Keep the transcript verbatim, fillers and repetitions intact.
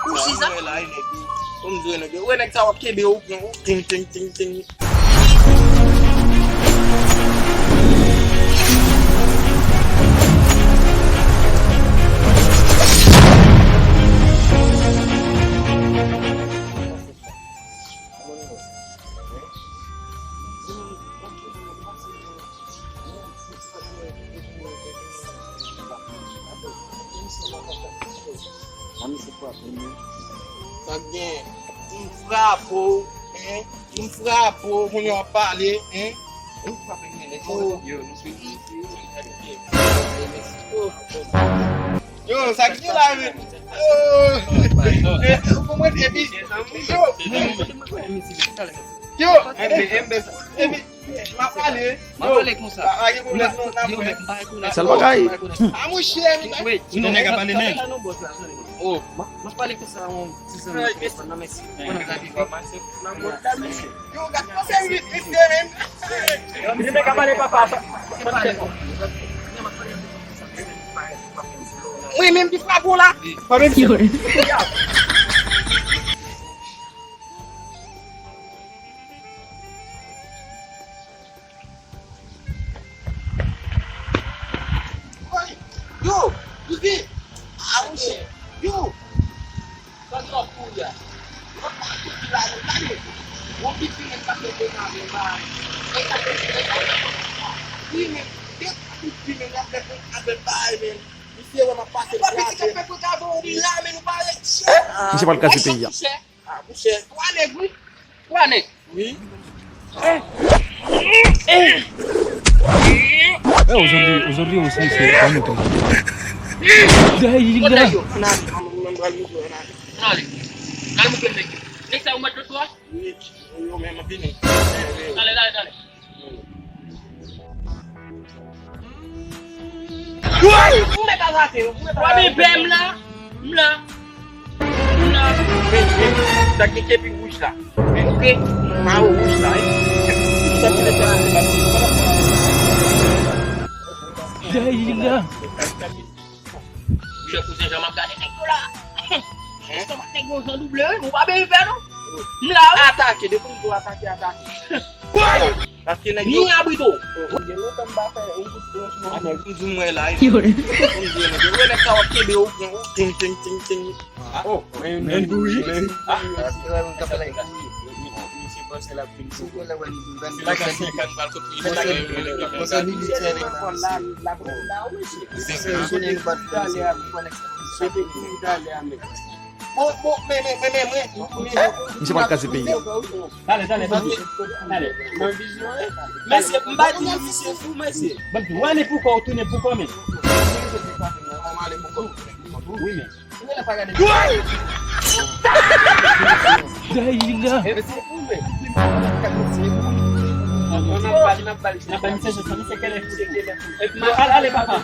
Ou chiza? Wè la, e nèg yo. Ou m di w, nèg yo. Wè nèg sa w ap kenbe, ou pran, ou ting, ting, ting, ting. Sa k gen? M frape w, hein? M frape w, kounye a w ap pale, hein? Ou frape m, men, yo, nou fini. Yo, sa k gen la, men? Yo, ou konprann, epi, yo, yo, epi, m ap pale. M ap pale konsa. Pa gen pwoblèm, non, n ap wè. Sèl bagay. A, monchè, men. Wait, non, nèg ap pale, men. Oh. M ap pale konsa, yon ti zanmi nan mèsi. Yo, gad kòman se rit, mesye, men. Misye te ka pale papa sa. Mwen menm ki frape w la. Mwen menm ki Yo, yo, yo, yo, Gade w ap kouri a. W ap kouri la, men gade. Yon pipi men k ap mete nan men bay. E sa te fè yon pipi men, de pipi men y ap fè pou avè bay men. Misye wè m ap pase l frape. Misye pral kraze peyi a. Ah, mouchè. Twa nèg, wi. Twa nèg. Wi. Eh, aujourd'hui, aujourd'hui aussi, c'est pas nous. Dèyè la. Ann ale, ann, ann, ann pral moutre, ann ale. Ann ale. Ann ale moutre nèg yo. Nèg sa yo mèt lòt bò a? Wi, yo menm ap vini. Ann ale, ann ale, ann ale. Ou mèt al rate yo, ou mèt al rate yo. Wè men pè m la, m la, m la. Men, men, sa gen kepi wouj la. Men, ok. Mawo wouj la, wi. Dèyè la. Monchè kouzen jan m ap gade nèg yo la. Estomak nèg yo jan double wi, ou pa bezwen pè non. M la wi. Atake, depi m di w atake, atake. Paske nèg yo. Ni abrito. Gen lontan m pa fè yon kout planch non. Nèg m di m wè la, m di w nèg yo. Wè nèg sa w ap kenbe, ou pran, ou ting, ting, ting, ting. Oh, men, men, men, men. Misye panse l ap vin sou kò. Se la k ap fè kannival kot li. Misye, misye, misye, misye. Bon, bon, men, men, men, men, men. Misye pral kraze peyi a. Talè, talè, talè. Talè. Mesye, m pa di nou misye fou, mesye. Bon, w ale pou kò, w tounen pou kò, men. Wi, men. Dèyè la. N ap ba li, n ap ba li, n ap ba li, misye, misye, kèlè fou. Epi, ale, ale, papa.